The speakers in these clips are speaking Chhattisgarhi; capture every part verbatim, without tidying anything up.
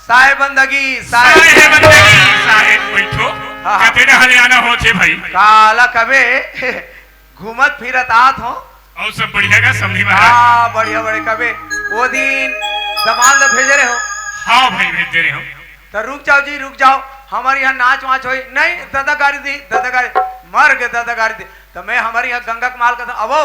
साहेब बंदगी, साहेब। साहेब बंदगी, साहेब बैठो। हाँ, हाँ। कते डहर ले आना होथे भाई? काला कबे घूमत फिरत आत हो। अउ सब बढ़िया गा समधी महाराज? हाँ, बढ़िया, बढ़िया। कबे वो दिन दमाल ल भेजे रहे हो? हाँ भाई, भेजे रहे हो। तो रुक जाओ जी, रुक जाओ, हमर यहाँ नाच वाच होई। नहीं, दादा गारी दी, दादा गारी, मर गे दादा गारी दी। तो मैं हमर यहाँ गंगा कमाल का, अबो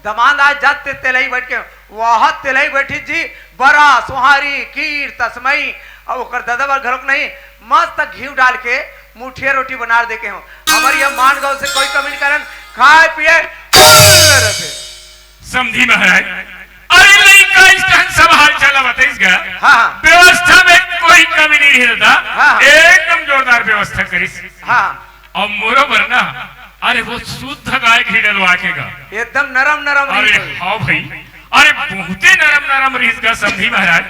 दमाल आज जाते तेलई बैठ के, वह तेलई बैठी जी, बरा, सोहारी, कीर, तसमई, अउ ओकर दादा बर घरोक नहीं, मस्त घी डाल के मुठिया रोटी बना दे के हो। हमर यहाँ मानगांव से कोई कमी नहीं करन, खाए पिए रहते। समधी महाराज, अरे लइका इस time सब हाल चाल बताइस गा। हाँ, हाँ। व्यवस्था में कोई कमी नहीं रहता। हाँ, हाँ। एकदम जोरदार व्यवस्था करिस। हाँ। अउ मोरो बर ना, अरे वो शुद्ध गाय घी डलवा के गा। एकदम नरम नरम अरे रही। हाँ भाई, अरे बहुते नरम नरम रहिस गा समधी महाराज।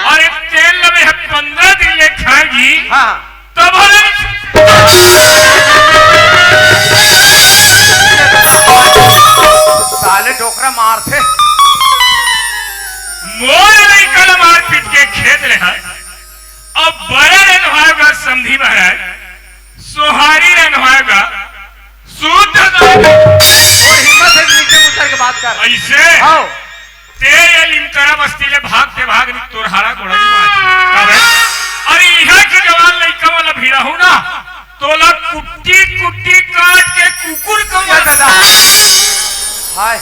अरे तेल लबे है पंद्रह दिन ले खाएगी। हाँ। तब साले डोकरा मारथे। मोर लइका ल मार पीट के खेत ले है। अब बरा रंधवाएगा समधी महाराज, सोहारी रंधवाएगा, शुद्ध वो हिम्मत है नीचे उतर के बात कर। ऐसे? हाँ। ते ये लिमतरा बस्ती ले भागते भाग निक तोर हाड़ा गोड़ा नहीं बाँची। काबर? अरे इहाँ के जवान लइका वाला भिड़ा हूँ ना, तोला कुट्टी कुट्टी काट के कुकुर ये कमा दादा। हाय।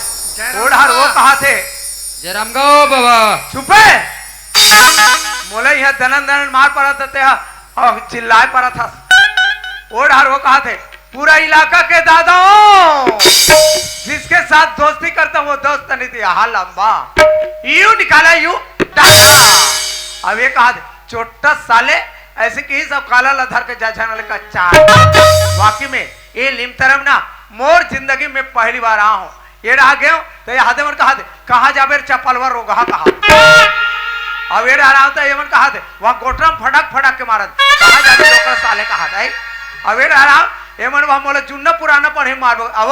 ओढ़ार वो कहा थे? जय राम गाओ बाबा। चुप है। मोला यहाँ दनन दनन मार पड़ा था ते हा, और चिल्लाए पड़ा था। ओढ़ार वो कहा थे? पूरा इलाका के दादा हो, जिसके साथ दोस्ती करता वो दोस्त नहीं थी, यहाँ लंबा। यू निकाला, यू डाला। अब ये कहा थे, चोट्टा साले, ऐसे कि सब काला ला धर के जा जाने वाले का चाल। वाकई में, ये लिमतरम ना, मोर जिंदगी में पहली बार आया हूँ। ये रहा गयो, तो ये हाथे मन कहा थे, "कहाँ जाबे रे चपलवा रोगहा?" कहा। अब ये रहा, तो ये मन कहा थे, "वहाँ गोटरम फटक फटक के मारत, कहाँ जाबे डोकर साले?" कहा थे। अब ये रहा, ये मन वहाँ मोला जुन्ना पुराना पढ़े मारबो। अब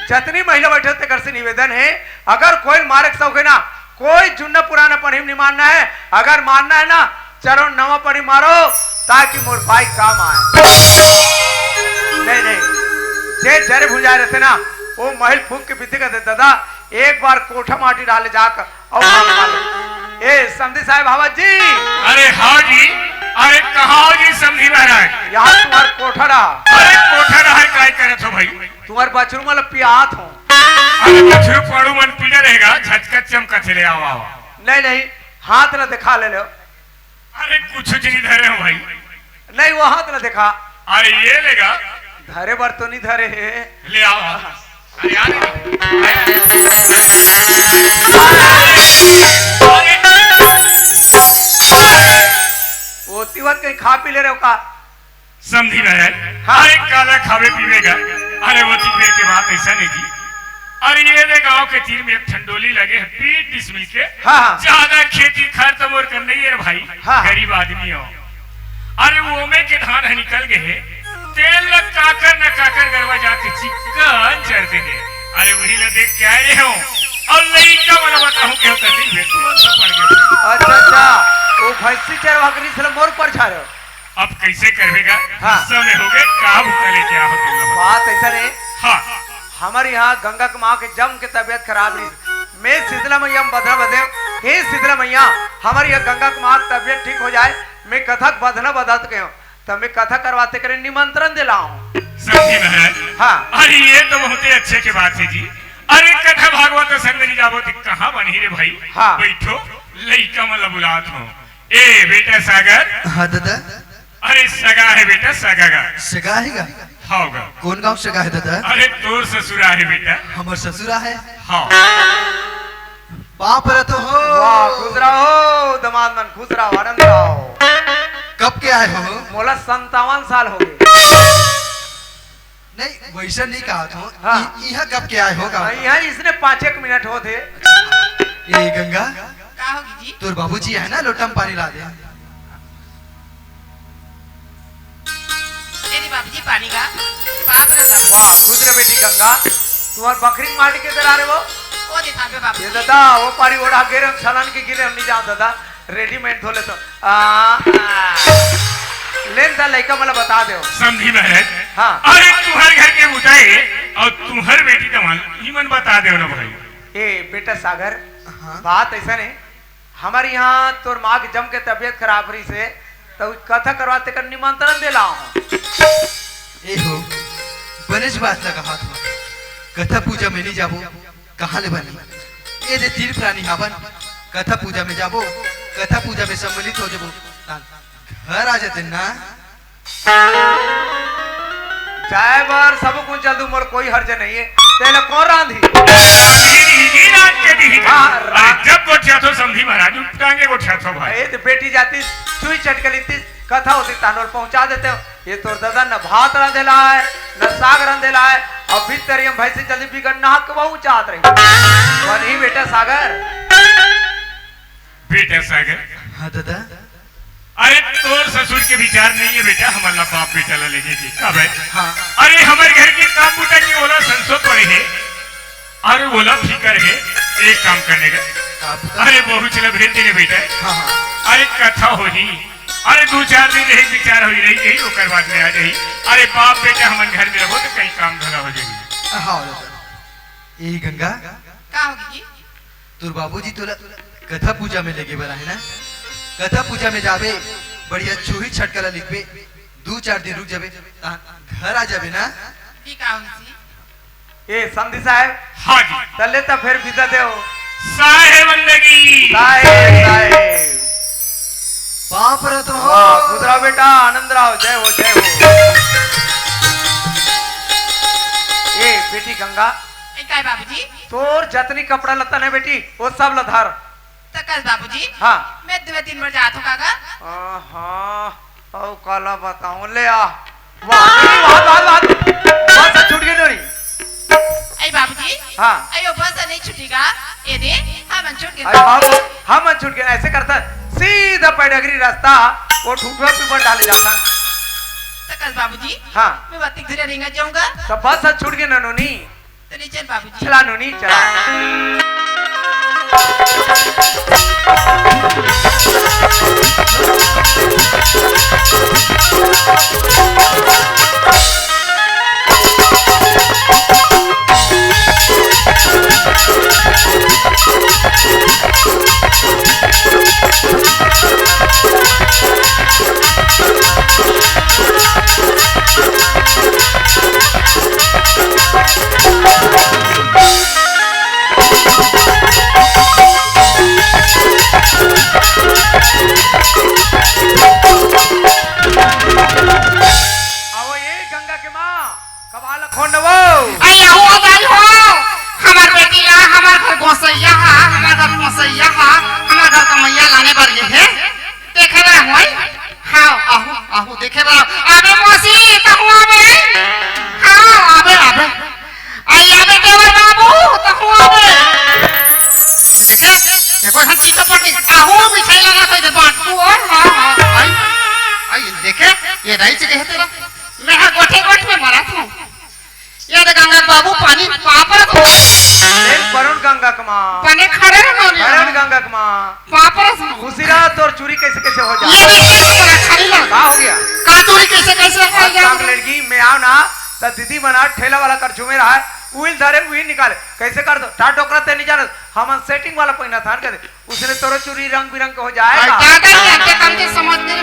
जतनी महिला बैठे तेकर से निवेदन है, अगर कोई मारे के शौक है ना, कोई जुन्ना पुराना पढ़े नहीं मानना है, अगर मानना है ना, चलो नवा पढ़ी मारो, ताकि मोर भाई काम आए। नहीं, नहीं, जे जरे भुंजाए रहते ना, वो महल फूंक के बिद्दी कर दे, दादा, एक बार कोठा माटी डाले जाकर, और काम कर ले। ए, समधी साहेब, हवा जी। अरे हाँ जी, अरे कहाँ हो जी समधी महाराज? यहाँ तुम्हार कोठा रहा। अरे कोठा रहा है, काय करत हो भाई? तुम्हार बछरू मन ल पियात हो। अरे बछरू पड़ू मन पीले रहेगा, झटका चमका चले आओ, आओ। नहीं, नहीं, हाथ न दिखा ले लो। अरे कुछ चीज नहीं धरे हो भाई। नहीं, वो हाथ ना देखा। अरे ये लेगा। धरे बर तो नहीं धरे है। ले आओ। अरे यार। अरे। वो तिवत कहीं खा पी ले रहे हो का? समधी महाराज। हाँ। अरे काला खावे पीवे का। अरे वो तीन बेर के बात ऐसा नहीं जी। अरे ये दे गांव के तीर में एक ठंडोली लगे है, बीस डिसमिल के। हाँ, हाँ। ज्यादा खेती खार तो मोर कर नहीं है रे भाई। हाँ। गरीब आदमी हो। अरे वो में के धान है निकल गए है। तेल ल काकर न काकर गरवा जाके चिक्कन चर दे है। अरे वही ल देख के आए रहे हो। और लइका वाला बताऊं के होता नहीं है, तुरंत पड़ गए। अच्छा, अच्छा। वो भैंसी चरवा के इसलिए मोर पर छा रहे हो। अब कैसे करबे गा? हाँ। गुस्सा में हो गए, का भूखा लेके आहो तुम लोग? बात ऐसा नहीं। हाँ। हमारे यहाँ गंगा के माँ के जम के तबीयत खराब रही। मैं शीतला मैया में बधना बधे, हे शीतला मैया, हमारे यहाँ गंगा के माँ की तबीयत ठीक हो जाए, मैं कथक बधना बधत गए हूँ, तब मैं कथा करवाते करे निमंत्रण दिलाऊं। समधी महाराज। हाँ। अरे ये तो बहुत ही अच्छे की बात है जी। अरे कथा भागवत संग नहीं जाबो तो कहाँ बनी रे भाई? हाँ। बैठो, लइका मन ला बुलात हूँ। ए बेटा सागर। हाँ दादा। अरे सगा है बेटा, सगा गा। सगा है गा? हाँ गा। कौन गांव सगा है दादा? अरे तोर ससुरा है बेटा। हमर ससुरा है। हाँ। बाप रे तो हो। वाह, खुश रहो दमाद मन, खुश रहो, आनंद रहो। कब के आए हो? मोला संतावन साल हो गए। नहीं, वैसा नहीं कहा था। हाँ। इ-, यहाँ कब के आए हो का? यहाँ इसने पाँच एक मिनट होते। ए गंगा, का होगी जी? तोर बाबूजी है ना, लोटा में पानी ला दे। ए रे बाबूजी, पानी का। बाप रे बाप। वाह, खुश रह बेटी गंगा। तुम्हार बकरी माटी के दरा रे वो? ओ देखा बे बाबूजी। ये दादा, वो पारी ओढ़ा गिरे, हम सलन के गिरे, हम नहीं जाओ दादा। रेडीमेड धो लेथों। आ, आ। लेन ता लइका मन ला बता देव। समधी महाराज। हाँ। अरे तुम्हर घर के बुता हे अउ तुम्हर बेटी दमाल इमन बता देव ना भाई। ए बेटा सागर, हाँ। बात अइसन हे, हमर इहाँ तोर माँ के जम के तबियत खराब रहिस हे, त कथा करवाए तेकर निमंत्रण दे लाए हों। ए हो, बनेच बात ला कहत हव। कथा पूजा में नइ जाबो, कहाँ ले बनही? ए दे तीन प्राणी हावन, कथा पूजा में जाबो, कथा पूजा में सम्मिलित हो जाबो, त घर आ जातेन ना। जाए बर सबो कुछ चल दूँ, मोर कोई हर्ज नइ हे। तेला कोन रांधही? रांधही, रांध के दिही। हाँ, अरे, रांध। जब गोठियाथो समधी महाराज, उठ टांगे गोठियाथो भाई। ए, त बेटी जातिस, चुई चटके लितिस, कथा होतिस, तहान ओला पहुँचा देतेंव। ए तोर ददा न भात रांधे ला आय, न साग रांधे ला आय, अउ भीतरी म भैंसी जल्दी बिगड़ नहा के वहू चाहत रही। बनही बेटा सागर। बेटा सागर। हाँ ददा। अरे तोर ससुर के विचार नइ हे बेटा, हमन ला बाप बेटा ला लेगे के। काबर? हाँ। अरे हमर घर के काम बूता के ओला संसो पड़े हे, अरे ओला फिकर हे, एक काम करने का। का बूता? अरे बहू ला भेज दे रे बेटा। हाँ, हाँ। अरे कथा होही, अरे दू चार दिन रही, विचार होही, रही जाही, ओकर बाद में आ जाही। अरे बाप बेटा हमन घर में रहो त कई काम धंधा हो जाही। हाँ ददा। ए गंगा। का होगे जी? तोर बाबूजी तोला कथा पूजा में लेगे बर आहे ना? कथा पूजा में जाबे, बढ़िया चूही छटका ला लिखबे, दू चार दिन रुक जाबे, तहां घर आ जाबे ना? ठीक आहे जी। ए, समधी साहेब। हाँ जी। तले त फेर बिदा देव। साहेब बंदगी। साहेब, साहेब। बाप रे तो हो। वाह, खुश रहो बेटा, आनंद रहो, जय हो, जय हो। ए, बेटी गंगा। ए, काय बाबूजी? तोर जतनी कपड़ा लत्ता ने बेटी, वो सब ल धर। त कस बाबूजी, हाँ। मैं दुए दिन बर जात हों काका। आहा, अउ काला बताऊं, ले आ। वाह, वाह, वाह, वाह। बस छूट गे नोनी। अई बाबूजी, हाँ। अई ओ बस नइ छूटी गा, ए दे, हमन छूट गे। अई हम, हमन छूट गे, अइसे करथन, सीधा पैडगरी रस्ता, वो ठुठुआ पीपर डाले जाथन। त कस बाबूजी, हाँ। मैं बतिक धीरे रेंगत जाऊंगा। त बस छूट गे ना नोनी। चली चल बाबूजी। चला नोनी, चला। आवो ये गंगा के माँ, कपाल खोंड वो। अई, आहू आ दाई हो, हमर बेटी ला, हमर घर गोसैया हा, हमर घर गोसैया हा, हमर घर कमैया लाने बर गे हे। देखे बर होई? हाँ, आहू, आहू, देखे बर। अबे मौसी, तहूँ अबे? हाँ, अबे, अबे। अई, अबे देवर बाबू, तहूँ अबे? देखे, देखो, हम चीज तो पड़ गई। आहू, मिठाई लगा तो दे बांट तू, और हाँ, हाँ, अई, अई, देखे, ये रही चीज है तेरा। मैं हाँ गोठे गोठ में मरा था। ये दे गंगा के बाबू पानी पापर को। ए, वरुण गंगा के माँ। पानी खड़े रहो ना। वरुण गंगा के माँ। पापर से। खुशी रहा तोर चूरी कैसे कैसे हो जा। ये देख के तो बड़ा अच्छा नहीं लगा। का हो गया? का चूरी कैसे कैसे हो और जा? काम लड़की मैं आओ ना, त दीदी मन ठेला वाला कर झूमे रहा है, उहिल धरे उहिल निकाले। कैसे कर दो? टा डोकरा ते नहीं जाना, हमन सेटिंग वाला पहिना थान कर दे। उसने तोरो चूरी रंग बिरंग हो जाए आई का? दादा, ये अंते काम के समझ नहीं।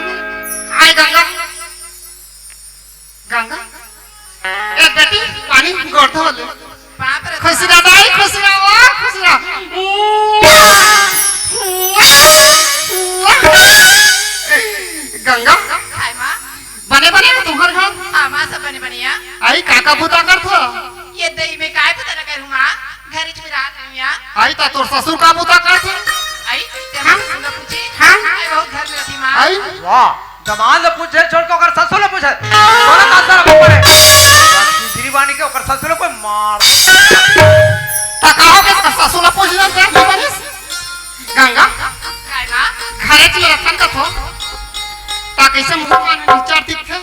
आई गंगा। गंगा, ए बेटी, पानी गोड़ धो ले। बाप रे। खुशी रह दाई, खुशी रह, ओ, खुशी रह। गंगा, हाय माँ। बने बने हे तुम्हर घर? हाँ माँ, सब बने बने हे। आई, का का बूता करथो? ये दई में काय बूता न करूँ माँ, घर में रात में या। आई, त तोर ससुर का बूता करथे? आई, ते हाँ? हमर ससुर ला पूछे? हाँ? आई, बहुत घर में रही माँ। आई? वाह। दमांद ल पूछे छोड़ के ओकर ससुर ल पूछे। तोला का सारा बपड़े। दूसरी बानी के ओकर ससुर ल कोई मार। त का हो के ओकर ससुर ल पूछ ले, ते बनिस? गंगा। काय माँ? घरे च रतन का थो। त कैसे मुंह कान विचार दिखथे?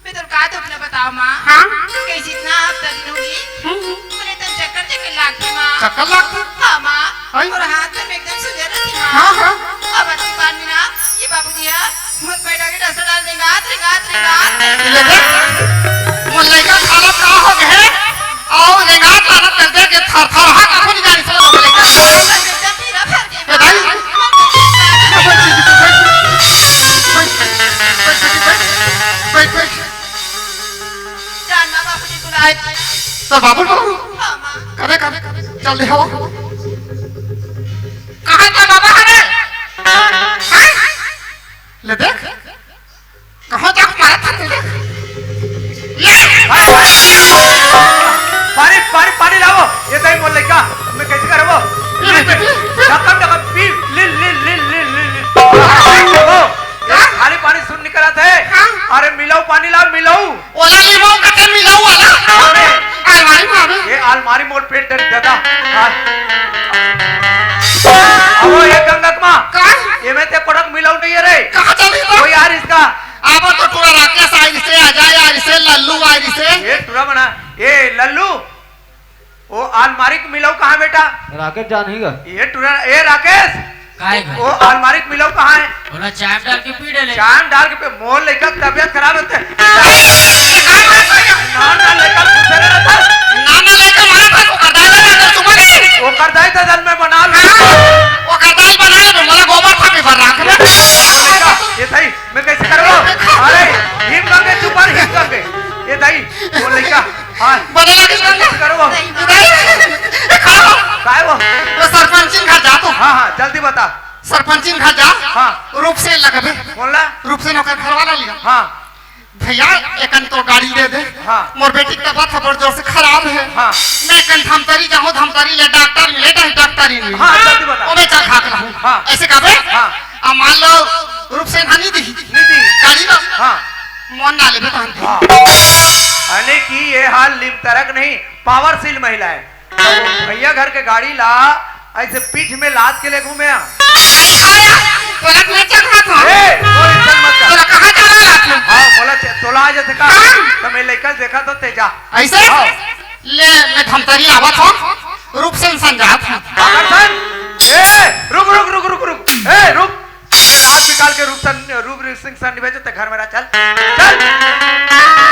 मैं तोर का दुख न बताओ माँ। हाँ? कैसे इतना हफ्ता दिन होगी? हम्म, हम्म। अरे तन चक्कर चक्कर लागथे माँ। चक्कर लागथे? हाँ माँ। आई? और हाथ में एकदम सुजर रही माँ। हाँ, हाँ। अब मोर पैरा के डसरा रेंगात, रेंगात, रेंगात। ये देख, मोर लइका के हालत का हो गे हे? अउ रेंगात हालत कर दे के थर थर हा कभू नहीं जानी से मोर लइका। जब मेरा भर के ये दाई। बैठ, बैठ, बैठ, बैठ। जान माँ बाबू जी बुलाए। तो बाबू, बाबू। हाँ, माँ। करे, करे, करे। जल्दी हो। कहाँ का बाबा हरे? हाँ? ले देख, कहाँ तक मारा था तूने? ले! पानी, पानी, पानी लाओ। ये दाई मोर लइका, मैं कैसे करबो? ले, ले, ले। ढक्कन, ढक्कन, पी, ले, ले, ले। ओ, ये खाली पानी सुन निकलत हे। हाँ। अरे मिलाऊ पानी लाओ, मिलाऊ। ओला लीमो कते मिलाऊ वाला। अरे। अलमारी में अबे। ये अलमारी मोर पेट डर दादा। हाँ। अबो ये गंगा के माँ। का? ये में ते कोटक मिलाऊ नहीं है रे। कहाँ चली तो? ओ यार इसका। अब तो टूरा राकेश आई से, अजय आई से, लल्लू आई से। ये टूरा बना, ये लल्लू, वो अलमारी के मिलाऊ कहाँ बेटा? राकेश जान ही गा। ये टूरा, ए राकेश, काय भाई? वो अलमारी के मिलाऊ कहाँ है? ओला चाय में डाल के पी डले। चाय में डाल के पी, मोर लइका के तबीयत खराब होते। ना, ना, लइका पूछे रहता। ना, ना, लइका मारा था, ओकर दाई बना दे, तू बने। ओकर दाई तो दल में बना लो। हाँ, ओकर दाई बनाए में मोला गोबर था भी भर रहा। ये सही, मैं कैसे करबो? अरे, हिम गंगे चुपर, हिम गंगे। ये दाई, वो लइका, हाँ। बने लगे गंगा। कैसे करबो? दाई, खड़ा हो। काय वो? वो सरपंचिन घर जा तो। हाँ, हाँ, जल्दी बता। सरपंचिन घर जा। हाँ। रूप से लगबे। बोला। रूप से नौकर घर वाला लिया। हाँ। भैया, एकन तो गाड़ी दे दे। हाँ। मोर बेटी के तबीयत बड़ जोर से खराब है। हाँ। मैं एकन धमतरी जाहूँ, धमतरी ले डॉक्टर मिले, नहीं डॉक्टर ही मिले। हाँ, जल्दी बता। ओ मैं चल खाक रहूँ। हाँ। ऐसे कहबे? हाँ। आ मान लो, रूप से नहीं दी। नहीं दी। गाड़ी लो। हाँ। मन ना लेबे तहन। हाँ। अने की ये हाल लिमतरक नहीं, पावरशील महिला है। भैया घर के गाड़ी ला ऐसे पीठ में लाद के ले घूमे आ। तोला मैं चल रहा था। ए, वो इज्जत मत कर। तोला कहाँ चला रहा था? हाँ, बोला चे-, तोला आ जाते का? हाँ। तो मैं लेकर देखा तो तेजा। ऐसे? हाँ। ले, मैं धमतरी आवत हूँ, रूपसन सन जात हूँ। आकर्षण? ए, रुक, रुक, रुक, रुक, रुक। ए, रुक। ये रात निकाल के रूपसन, रूप सिंह सन निभे, ते घर में रह, चल। चल।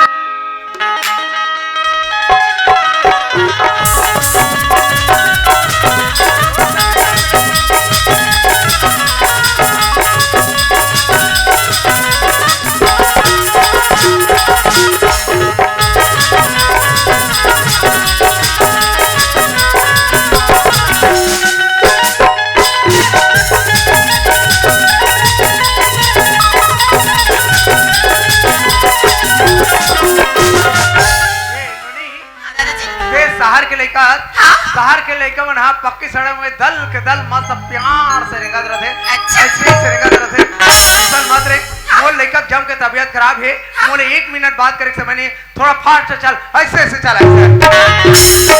ए, नोनी, हाँ, दादाजी। बे, शहर के लइका, हाँ? शहर के लइका मन हा पक्की सड़क में दल के दल मस्त प्यार से रेंगत रथे। अच्छा। ऐसे से रेंगत रथे। टेंशन मत रे। हाँ। मोर लइका जम के तबीयत खराब है। हाँ। मोले एक मिनट बात करे के समय नहीं, थोड़ा फास्ट चल, ऐसे, ऐसे चल, ऐसे।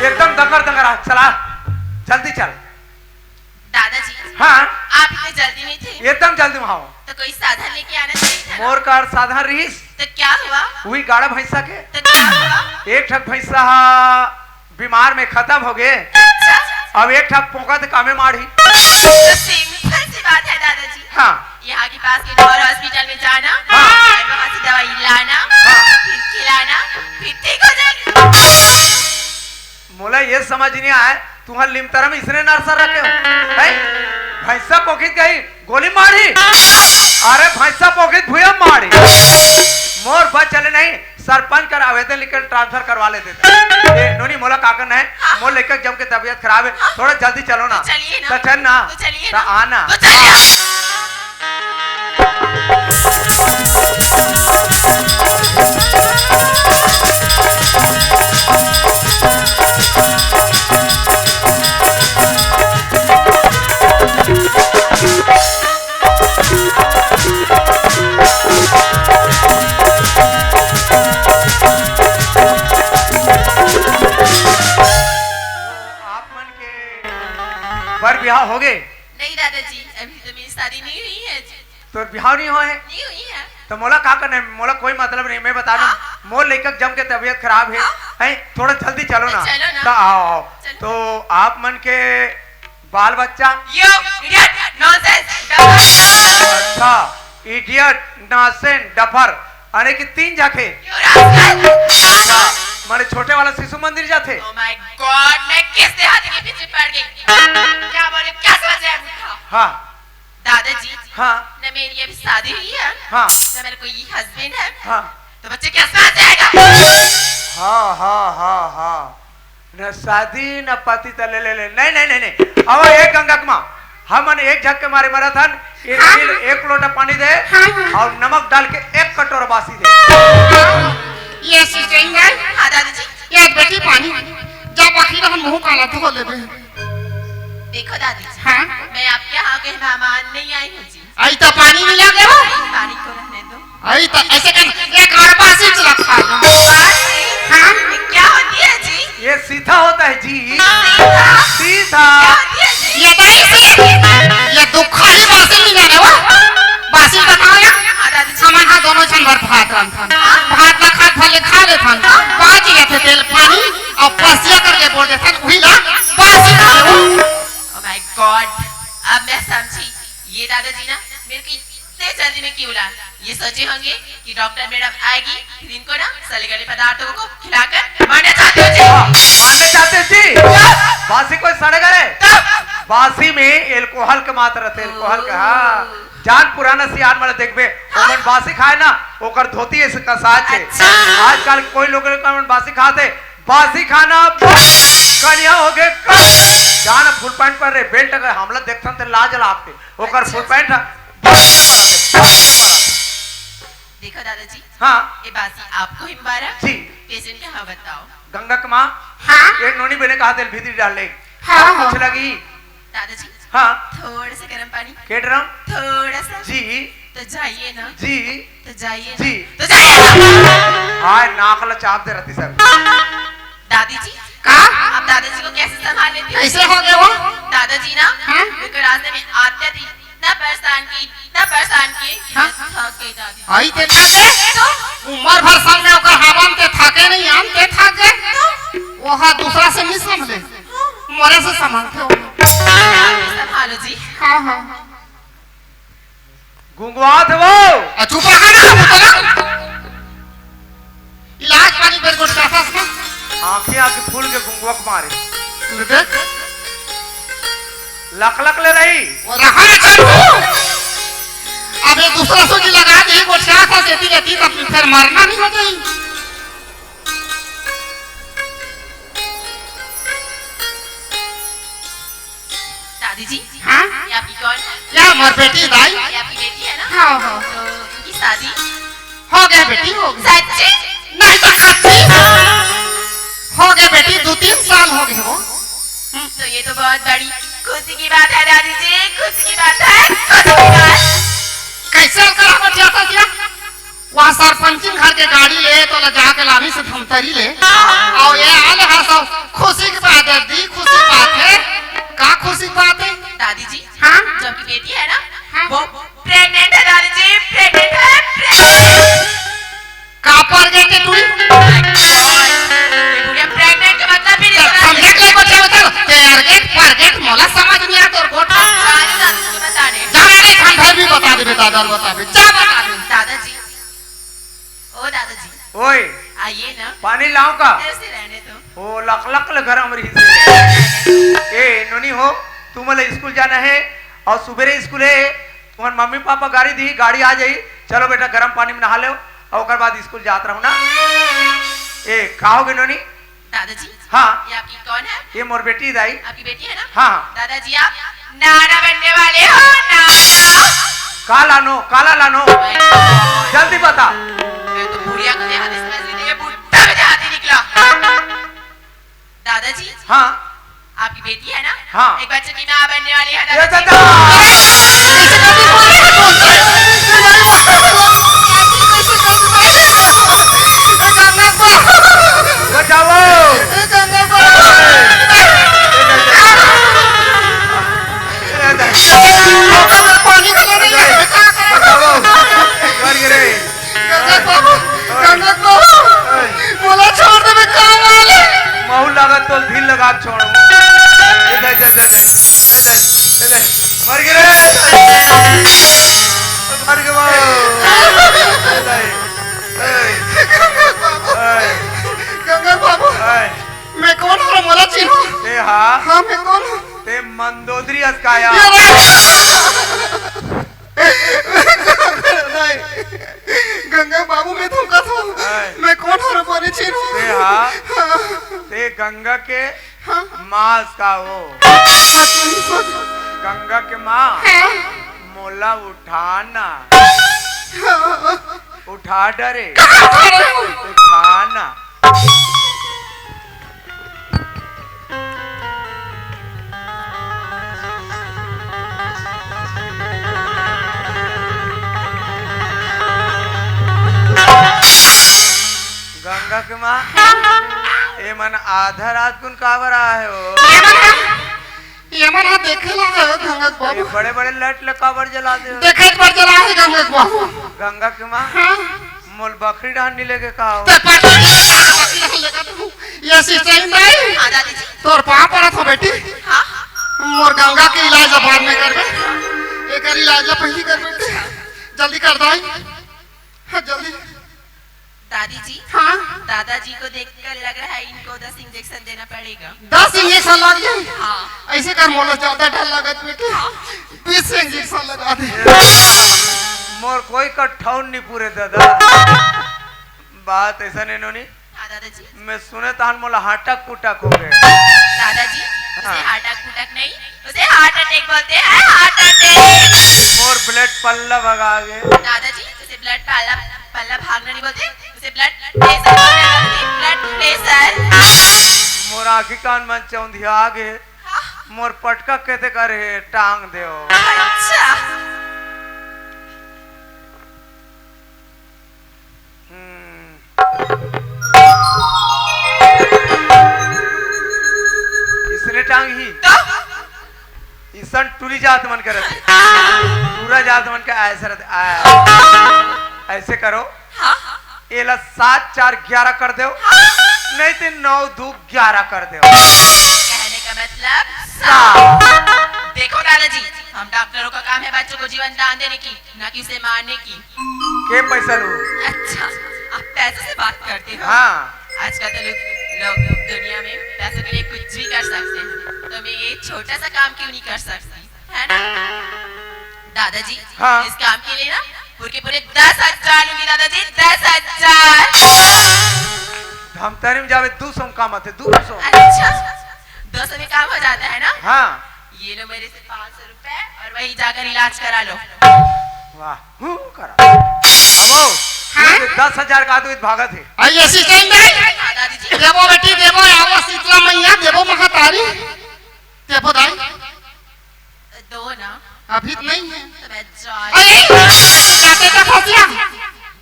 एकदम दंगर, दंगर आ, चला, जल्दी चल। दादाजी, हाँ। आप इतने जल्दी में थे? एकदम जल्दी में हूँ। तो कोई साधन लेके आना चाहिए था ना। मोर कर साधन रहीस। तो क्या हुआ? वही गाड़ा भैंसा के। तो क्या हुआ? एक ठक भैंसा हा बीमार में खत्म हो गए। अच्छा। अब एक ठक पोंका ते कामे माढ़ी। तो सिंपल सी बात है दादाजी। हाँ। यहाँ के पास के गौर हॉस्पिटल में जाना, हाँ। और वहाँ से दवाई लाना, हाँ। फिर खिलाना, फिर ठीक हो जाएगी। मोला ये समझ नहीं आए, तुहर लिमतरा में इसने नर्सर रखे हो, हैं? भैंसा पोखित गई, गोली मारी। अरे भैंसा पोखित भुया मारी। मोर बस चले नहीं, सरपंच कर आवेदन लिख के ट्रांसफर करवा लेते थे। ए, नोनी मोला का करना है? मोर लइका जम के तबीयत खराब है, थोड़ा जल्दी चलो ना। तो चलिए ना। तो चल ना। तो चलिए तो ना। आना। तो चलिए। आप मन के बर बिहाव हो गए? नहीं दादाजी, अभी तो मेरी शादी नहीं हुई है जी। तोर बिहाव नहीं होए? नहीं हुई है। तो मोला का करना है? मोला कोई मतलब नहीं, मैं बता दूं। हाँ। मोर लइका के जम के तबीयत खराब है, हाँ। हैं? थोड़ा जल्दी चलो ना। चलो ना। तो आओ, आओ। चलो। तो आप मन के बाल बच्चा? You idiot, nonsense, dumbass। अच्छा, इडियट, नासेंट, डफर, अने कि तीन झक हे। You rascal! माने छोटे वाला शिशु मंदिर जाथे। Oh my God, मैं किस देहाती के पीछे पड़ गई? क्या बोले, क्या समझ रहे हैं? हाँ। दादाजी, हाँ। न मेरी अभी शादी हुई है, हाँ। न मेरा कोई हस्बैंड है, हाँ। तो बच्चे क्या समझ जाएगा? हाँ, हाँ, हाँ, हाँ। न शादी, न पति, त ले, ले, ले। नहीं, नहीं, नहीं, नहीं। अब एक गंगा के माँ, हमन एक झक के मारे मरत हन, एक, हाँ। एक लोटा पानी दे, हाँ, हाँ। अउ नमक डाल के एक कटोरा बासी दे। ये सिंचाई है? हाँ, दादाजी। ये बेटी पानी, जा बाकी रहन मुंह काला धो लेबे। देखो दादाजी, हाँ? मैं आपके यहाँ कोई मेहमान नहीं आई हूँ जी। आई तो पानी मिला के हो। पानी को रहने दो। आई तो ऐसे कर, एक और बासी चला खा लो। बासी? हाँ? ये क्या होती है जी? ये सीधा होता है जी। सीधा? सीधा। क्या होती है जी? ये तो ऐसे, ये दुख खाली बासी नहीं जाने वो। बासी बताओ ना। हाँ, दादाजी। हमन हा दोनों झन भर भात रांधथन। भात ला खात भले खा लेथन। बाची जाथे तेल पानी अउ पसिया करके बोल देथन, उही ला बासी कथे वो। Oh my God, अब मैं समझी। ये दादाजी ना मेरे को इतने जल्दी में क्यों ला? ये सोचे होंगे कि डॉक्टर मैडम आएगी, फिर इनको ना सड़े गले पदार्थों को खिलाकर मारना चाहते हो जी? हाँ, मारना चाहते हो जी? बासी कोई सड़े गले? तब? बासी में alcohol के मात्रा रहथे, alcohol के, हाँ। जान पुराना सियान वाला देखबे, हाँ। ओमन बासी खाए ना, ओकर धोती ऐसे कसात हे। अच्छा। आजकल कोई लोग मन बासी खाथे, बासी खाना बंद, कनिया हो गे कम। जान full pant पर रे, belt अगर हमला देखथन ते लाज लागथे। ओकर अच्छा। Full pant ह, देखो दादाजी, हाँ। ये बासी आपको ही मुबारक। जी। पेशेंट के हाँ बताओ। गंगा के माँ, हाँ। ये नोनी बने कहा तेल भीतरी डाल ले। हाँ, हाँ। कुछ लगी? दादाजी, हाँ। थोड़ा सा गर्म पानी। के ड्रम? थोड़ा सा। जी। तो जाइए ना। जी। तो जाइए ना। जी। तो जाइए ना। हाय, नाक ला चाप दे रहती सब। दादी जी, का? आप दादाजी को कैसे संभाल लेती हो? कैसे हो गए वो? दादाजी ना, हाँ? मेरे को रास्ते में आते थे, इतना परेशान की, इतना परेशान की, हाँ? मैं थक गई दादी। आई ते थक गए? तो? उम्र भर संग में ओकर हवा में ते थके नहीं, हम ते थक गए? तो? वो हा दूसरा से नहीं संभले, मोरे से संभलते हो। आप ही संभालो जी। हाँ, हाँ। गुंगवात हे वो। आ, चुप रहा ना, चुप रहा। इलाज पानी बर गोठ करथस ना। आँखी आँखी फूल के गुंगवा के मारे। ले देख। लक लक ले रही। वो रहा ना चालू। अब ये दूसरा सोजी लगा दे, गोठियाथस एती लेती, तब फिर मरना नहीं हो जाई। दादी जी, हाँ? ये आपकी कौन है? ये मोर बेटी दाई। ये आपकी बेटी है ना? हाँ, हाँ। तो इनकी शादी? हो गए बेटी, हो गए। सच्ची? नहीं तो खच्ची। हो गए बेटी, दो तीन साल हो गए वो। तो ये तो बहुत बड़ी खुशी की बात है दादी जी, खुशी की बात है, खुशी की बात। कैसे करा बच्चा था क्या? वहाँ सरपंचिन घर के गाड़ी ले तो ला जाके लानी से धमतरी ले। और ये आले हा सब खुशी की बात है दी, खुशी की बात है। का खुशी की बात है? दादी जी, हाँ? जो आपकी बेटी है ना, हाँ? वो प्रेग्नेंट है दादी जी, प्रेग्नेंट है, प्रेग्नेंट। का परगेट है तू? ये बुढ़िया प्रेग्नेंट के मतलब भी नहीं समझा। समझे के बच्चा बच्चा, परगेट, परगेट, मोला समझ नहीं आता और गोठ। सारी दादी जी बता रहे। जा रे, हम घर भी बता दे, बता दे, बता दे, जा बता दे। दादाजी, ओ दादाजी, ओए, आइए ना। पानी लाऊं का? ऐसे रहने दो। ओ, लक लक ले गरम रही से। ए, नोनी हो, तुमला स्कूल जाना है और सुबेरे स्कूल है। तुम्हारे मम्मी पापा गाड़ी दी, गाड़ी आ जाई। चलो बेटा, गरम पानी में नहा लो और ओकर बाद स्कूल जात रहो ना। ए, का हो गे नोनी? दादाजी, हाँ। ये आपकी कौन है? ये मोर बेटी दाई। आपकी बेटी है ना? हाँ, हाँ। दादाजी, आप नाना बनने वाले हो, नाना। काला नो, काला लानो। जल्दी बता। मैं तो बुढ़िया को देहाती समझ रही थी, ये बुढ़ा भी देहाती निकला। दादाजी, हाँ। आपकी बेटी है ना? हाँ। एक बच्चे की माँ बनने वाली है, ये दादाजी। दादा। बचाओ। बचाओ। मर गे रे। गंगत बाबू, गंगत बाबू, मोला छोड़ देबे का वाले? महू लागत तो ढील लगा छोड़। ए दे, दे, दे, दे, दे, दे, दे। मर गे रे। मर गे बाबू। ते हा, ते गंगा के मास का हो। गंगा के माँ, मोला उठाना। उठा डरे। उठाना। गंगा के माँ, ए मन आधा रात कुन काबर आए हो? ये मन ह देखे ला आए हो गंगा के ये बाबू। बड़े-बड़े लाइट ल काबर जला दे हो? देखे बर जला हे गंगा के बाबू। गंगा के माँ, हाँ। मोल बखरी डहन नी लेगे का हो? ते पकड़ के बखरी डहन लेगे तू। ये सिस्टम नहीं। हाँ, दादी जी। तोर पाँव पड़त हो बेटी। हाँ। मोर गंगा के इलाज अब बाद में करबे। एकर इलाज ला पहली कर बेटी। जल्दी कर दाई। हाँ, जल्दी। दादी जी, हाँ? दादाजी को देखकर लग रहा है इनको दस इंजेक्शन देना पड़ेगा। दस इंजेक्शन लग जाए? हाँ। ऐसे कर, मोला ज्यादा डर लगत बेटी। हाँ। बीस इंजेक्शन लगा दे। मोर कोई कट्ठाउन नहीं पूरे दादा। बात ऐसा नहीं नोनी। हाँ दादाजी। मैं सुने तान मोला हाटक पुटक हो गए। दादाजी, उसे हाँ। हाटक पुटक नहीं, उसे हार्ट अटैक बोलते हैं, हार्ट अटैक। मोर ब्लड पल्ला भगा गए। दादाजी, उसे ब्लड पल्ला, पल्ला भागना नहीं बोलते, उसे ब्लड प्रेशर बोलते हैं, ब्लड प्रेशर। मोर आँखी कान मन चौंधिया गए। हाँ। मोर पटका कहते करे टांग देव। अच्छा। हम्म। इसने टांग ही। तो? इसन टूरी जात मन करत हे। टूरा जात मन के ऐसे रहते, आ, ऐसे करो। हाँ। एला सात चार ग्यारह कर देव। हाँ। नहीं तो नौ दो ग्यारह कर देव। कहने का मतलब सात। सात। देखो दादाजी, हम डॉक्टरों का काम है बच्चों को जीवन दान देने की, ना कि उसे मारने की। के पैसा लू? अच्छा, आप पैसों से बात करते हो? हाँ। आजकल तो लोग, लोग दुनिया में पैसों के लिए कुछ भी कर सकते हैं। तो मैं ये छोटा सा काम क्यों नहीं कर सकती, है ना? दादाजी, हाँ। इस काम के लिए ना पूरे के पूरे दस हजार लूंगी दादाजी, दस हजार। धमतरी में जावे दो सौ में काम आते, दो सौ। अच्छा, दो सौ में काम हो जाता है ना? हाँ। ये लो मेरे से पाँच सौ रुपए और वहीं जाकर इलाज करा लो। वाह, हूँ, करा। अब वो, हाँ? ये दस हजार का आदमी भागत है। अरे, ये सिस्टम नहीं। हाँ, दादी जी। देबो बेटी, देबो, आओ शीतला मैया, देबो महतारी। देबो दाई। दो ना। अभी तो नहीं है। तो मैं जा अरे, जाते तो फंसिया।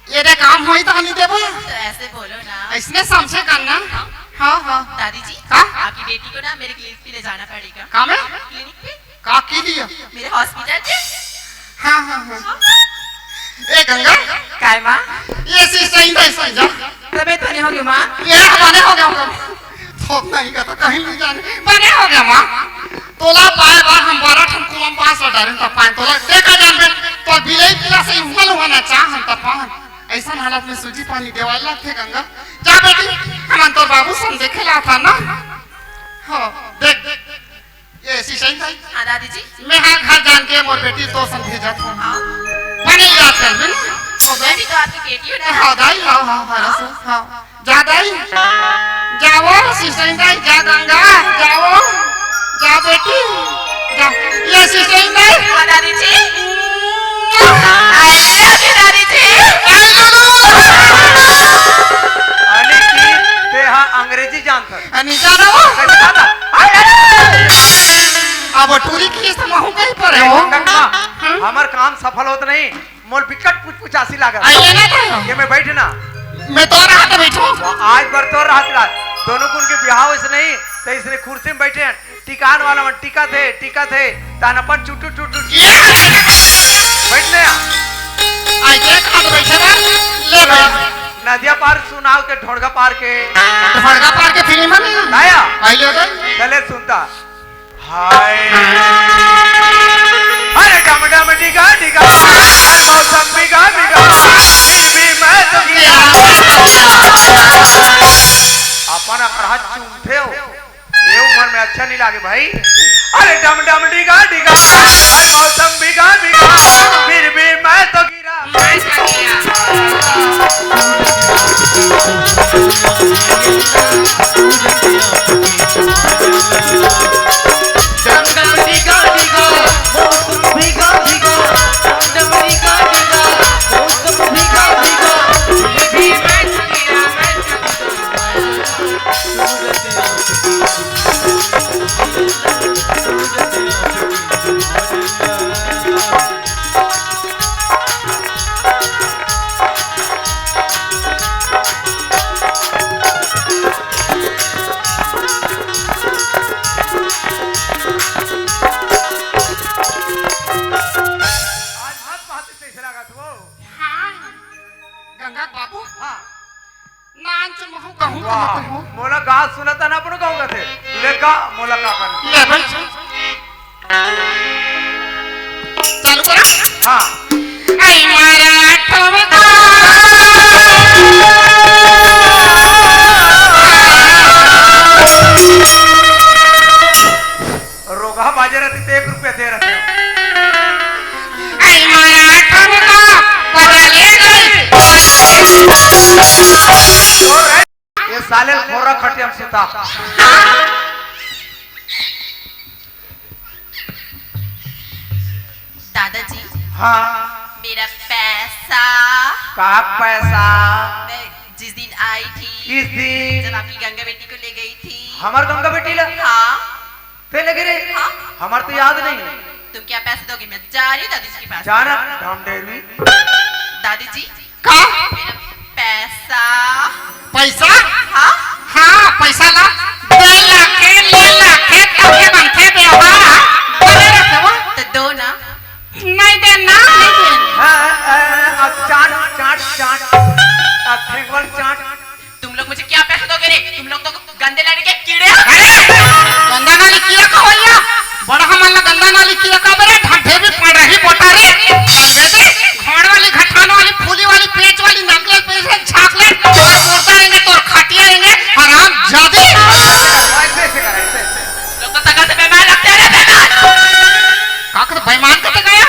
ये दे काम होई तो नहीं देबो। तो ऐसे बोलो ना। इसने समझे करना। हाँ, हाँ। दादी जी, हाँ? आपकी बेटी को ना मेरे क्लिनिक पे ले जाना पड़ेगा। कहाँ में? क्लिनिक पे। का की लिया? मेरे हॉस्पिटल पे। हाँ, हाँ, हाँ। ए गंगा। काय माँ? ये चीज सही नहीं समझा। तबीयत बने होगी माँ। ये बने हो गया होगा। थोक नहीं का तो कहीं नहीं जाने। बने हो गया माँ। तोला पाए बार हम बारह ठन कुआं पास लगा रहे तब पाए तोला। देखा जान बे, तो बिलाई पिला से उहल होना चाह हम तब पाए। ऐसा हालत में सूजी पानी देवाल लगथे गंगा। जा बेटी, हमन तोर बाबू सन देखे ला था ना। हो, देख, देख। ये ऐसी सही था। हाँ दादी जी। मैं हाँ घर जान के मोर बेटी तो सन भेजत हूँ। हाँ। बने याद कर ले ना। हो मैं गई। भी तो आपकी बेटी हूँ ना। हाँ दाई, हाँ, हाँ, हाँ, रसो, हाँ। जा दाई। जाओ, सिस्टर दाई, जा गंगा, जाओ। जा बेटी, जा। ये सिस्टर दाई। हाँ दादी जी। I love you दादी जी। I love you। अनिकी, ते हा अंग्रेजी जानत। अनिका ना वो। कैसे था? अब टूरी की समूह कहीं पर ए, हो। गंगा, हाँ? हमर काम सफल होत नहीं, मोर बिकट पुचपुचासी लागत। आइए ना तो। ये मैं बैठ ना। मैं तो रहा था बैठो। आज बर तो रात रात दोनों कुन के बिहाव ऐसे नहीं, तो इसने कुर्सी में बैठे हैं, टिकान वाला मन टिका थे, टिका थे, तान अपन चुटू चुटू ये। बैठ ले। आइए कहाँ तो बैठे ना, ले बैठ। नदिया पार सुनाव के, ढोड़गा पार के। ढोड़गा पार के फिल्म है ना? आया? आइए तो। चले सुनता। हाय। अरे डम डम डिगा डिगा, मौसम बिगा बिगा, फिर भी मैं तो गिरा। अपन अकड़हा चूमथे हो, ये उम्र में अच्छा नहीं लागे भाई। अरे डम डम डिगा डिगा, मौसम बिगा बिगा, फिर भी मैं तो गिरा। लागत हो? हाँ। गंगा के बाबू? हाँ। नान चुन महू कहूँ वाह, कहत हो। मोला गात सुनत ना अपनो गाँव कथे। ले का, मोला का करना? ले भाई। चालू करा। हाँ। ऐ मारा ठुमका। रोगहा बाजे रहती तो एक रुपया दे रहते। ऐ मारा ठुमका, पता ले गई। ये साले खोरा खटिया में सुता। दादाजी, हाँ। मेरा पैसा। का पैसा? मैं जिस दिन आई थी, किस दिन? जब आपकी गंगा बेटी को ले गई थी। हमार गंगा बेटी ला? हाँ। ते लगे रे? हाँ। हमार तो याद नहीं है। तुम क्या पैसे दोगे? मैं जा रही हूँ दादाजी के पास। जाना, ढाम डेरवी। दादाजी, का? मेरा पैसा। पैसा? हाँ? हाँ, पैसा ला। दे लाखे, ले लाखे, तभे बनथे व्यवहार। बने रखे वो। तो दो ना। नहीं दे ना, नहीं दे। हाँ, हाँ, हाँ, अब चाट, चाट, चाट। अब ठेंगवा ल चाट। तुम लोग मुझे क्या पैसे दोगे रे? तुम लोग तो गंदे नाली के कीड़े हो। अरे, गंदा नाली कीड़ा का होइया? बड़ा हमन ला गंदा नाली कीड़ा का बरे, ढांढे भी पड़ रही बोटा रे। गंदे दे, घाण वाली, घठान वाली, फूली वाली, पेच वाली, नकली पेच वाली, झाकले, तोर मुर्दा रहेंगे, तोर खटिया रहेंगे, हराम जादी। ऐसे, ऐसे कर, ऐसे, ऐसे। लोग तो सकल से बेईमान लगते हैं रे, बेईमान। का कर बेईमान कते गया?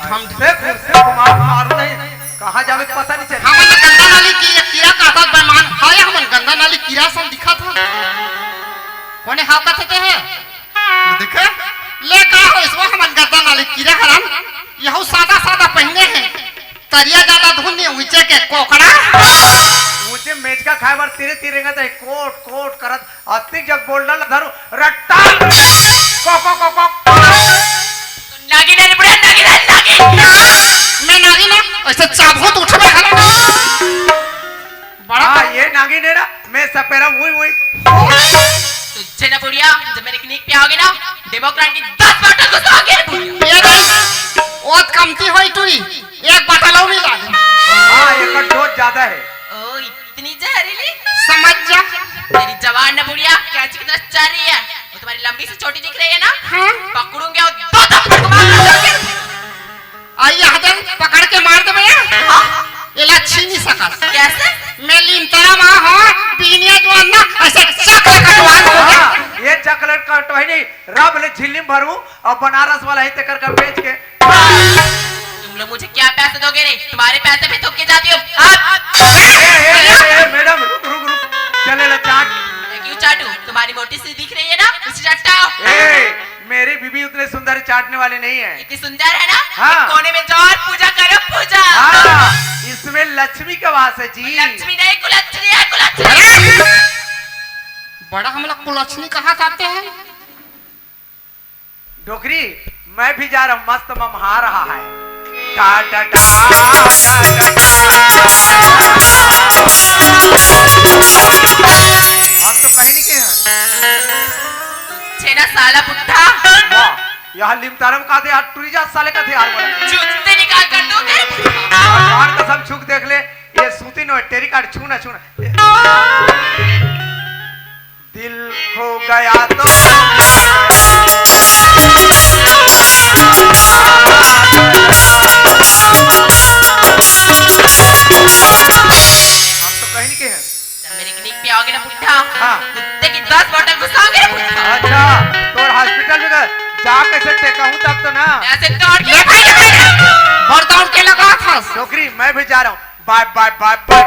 हम ऐसे घुसे घुमा मारू नहीं, कहाँ जावे के पता नहीं चले। हमन गंदा नाली की ये कीड़ा का था बेईमान, हाय हमन गंदा नाली कीड़ा सन दिखा था। कोने हाव कथे ते है? देखे? ले का हो इसमें हमन गंदा नाली कीड़ा हरन, यहू सादा सादा पहने हैं। तरिया ज्यादा धुन नहीं, ऊंचे के कोकड़ा। ऊंचे मेचका खाए बर तीरे तीरे रेंगत है, कोट कोट करत। अतिक जब बोलना ल धरू, रट्टा, को, को, को, को। नागिन है रे बुढ़ा, नागिन है, नागिन। मैं नागिन हूँ, ऐसे चाबुक उठबे हला। बड़ा हाँ, ये नागिन है ना, मैं सपेरा, उई, उई। तुझे ना बुढ़िया, जब मेरे क्लिनिक पे आओगे ना, डेमोक्रेट की दस बॉटल घुसाओगे रे बुढ़िया। ये नहीं, ओत कमती होई टुई। एक बाटल और मिला दे। हाँ, एकर डोज ज्यादा है। ओ, इतनी जहरीली? समझ जा। तेरी जवान ना बुढ़िया, कैंची की तरह चल रही है। वो तुम्हारी लंबी सी चोटी दिख रही है ना? हाँ। पकड़ूंगी और दो थप्पड़ को मार दूंगी। आई यहाँ दे, पकड़ के मार दे भैया। हाँ। एला छीनी सकस। कैसे? मैं लीमतरा माँ हूँ, बीनिया जो अन्ना, ऐसे चकल कटवा दूंगा। हाँ, ये चकलेट कटवाई नहीं, रब ले झिल्ली में भरू और बनारस वाला ही तेकर का बेच के तुम लोग मुझे क्या पैसे दोगे रे? तुम्हारे पैसे पे थूक के जाती हो। अब ए, ए, ए, ए, मैडम, रुक, रुक, रुक। चले ला चाट। मैं क्यों चाटू? तुम्हारी मोटी सी दिख रही है ना, उसे चट्टाओ। ए, मेरी बीबी उतने सुंदर चाटने वाली नहीं है। इतनी सुंदर है ना? हाँ। कोने में जाओ और पूजा करो, पूजा। हाँ, इसमें लक्ष्मी का वास है जी। लक्ष्मी नहीं, कुलक्ष्मी है, कुलक्ष्मी। बड़ा हम लोग कुलक्ष्मी कहाँ खाते हैं? डोकरी, मैं भी जा रहा हूँ, मस्त ममहा रहा है। टा, टा, टा, टा, टा, टा। हम तो कहीं नहीं के हैं। छेना साला बुड्ढा। वाह, यहाँ लिमतारम का थे यार, टूरी जा साले का थे यार, बोला। जूते निकाल कर दो मेरे। भगवान कसम छुक देख ले, ये सूती नो, टेरी कार्ड छूना, छूना। दिल खो गया तो हम तो कहीं नहीं के हैं। जब मेरी क्लिनिक पे आओगे ना बुड्ढा, हाँ। कुत्ते की दस बॉटल घुसाओगे ना बुड्ढा। अच्छा, तो हॉस्पिटल में गए, जा कैसे टेका हूँ तब तो ना। ऐसे तोड़ के ले भाई, ले भाई, ले। भर दौड़ के लगा था। डोकरी, मैं भी जा रहा हूँ। बाय, बाय, बाय, बाय।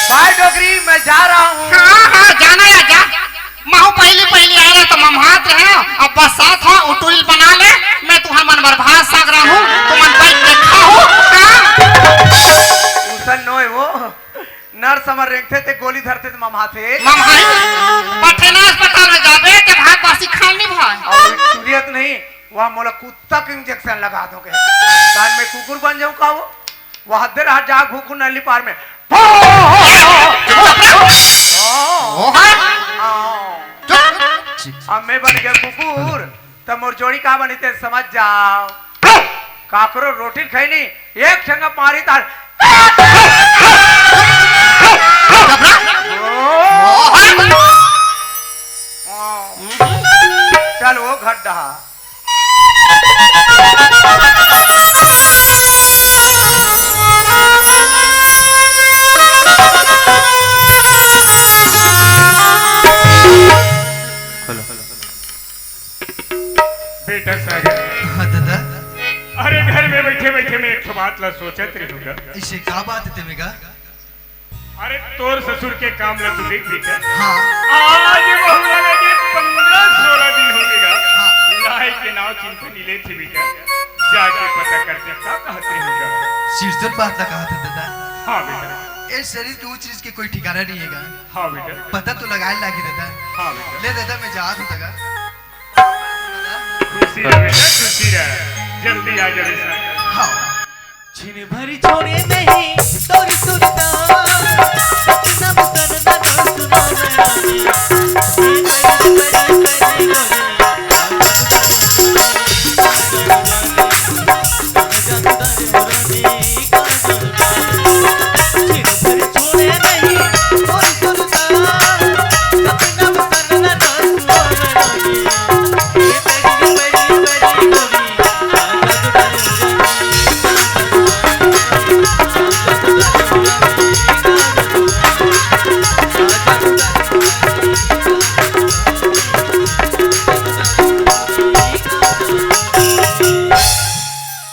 बाय डोकरी, मैं जा रहा हूँ। हाँ, हाँ, जाना या जा। महू पहली, पहली आए रहे तो ममहात रहे, अब बस साथ हो, उटुइल बना ले, मैं तुहर मन बर भात साग रहा हूँ, तुमन बैठ के खाओ। हाँ। उसन नोय वो। नर्स हमर रेंगथे ते गोली धरथे ते ममहाथे। ममहाई? पठेना अस्पताल में जाबे ते भात बासी खान नहीं भाई। और तुलियत नहीं, वहाँ मोला कुत्ता के इंजेक्शन लगा दोगे। कान में कुकुर बन जाऊँ का वो? वहाँ दे रहा जाग भूखू नली पार में। ओ, ओ, ओ, ओ, ओ। ओ, ओ। ओ, हाँ। आओ। अब मैं बन गया कुकुर, त मोर जोड़ी का बनी ते समझ जाओ। काकरो रोटी खैनी, एक ठंगा मारी तार। चल वो घड्डा। हेलो। बेटा सागर। हाँ दादा। अरे घर में बैठे बैठे मैं एक ठो बात ला सोचत रहूंगा। ऐसे का बात है तेमेगा? अरे तोर ससुर के काम ला तू देख बेटा। हाँ। आज वहू ला लगे पंद्रह सोलह दिन हो गएगा। हाँ। लाए के नाव चिंता नहीं लेते बेटा। जाके पता करते का कहत रहूंगा। सिरजन बात ला कहत है दादा। हाँ बेटा। ए शरीर के ऊ चीज के कोई ठिकाना नहीं हैगा। हाँ बेटा। पता तो लगाए लागी दादा। हाँ बेटा। ले दादा मैं जात हूँ दादा। खुशी रह बेटा, खुशी रह। जल्दी आ जा बेटा। हाँ। छिन भरी छोड़े नहीं तोरी सुरता, सपना में सनना तो सुनो मेरा।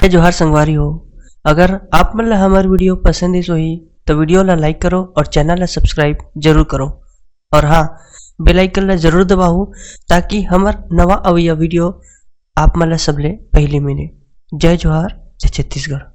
जय जोहार संगवारी हो, अगर आप मन ला हमर वीडियो पसंद आइस होही, तो वीडियो ला like करो और चैनल ला subscribe जरूर करो। और हाँ, bell icon ला जरूर दबाओ, ताकि हमर नवा अवइया वीडियो आप मन ला सबले पहली मिले। जय जोहार, जय छत्तीसगढ़।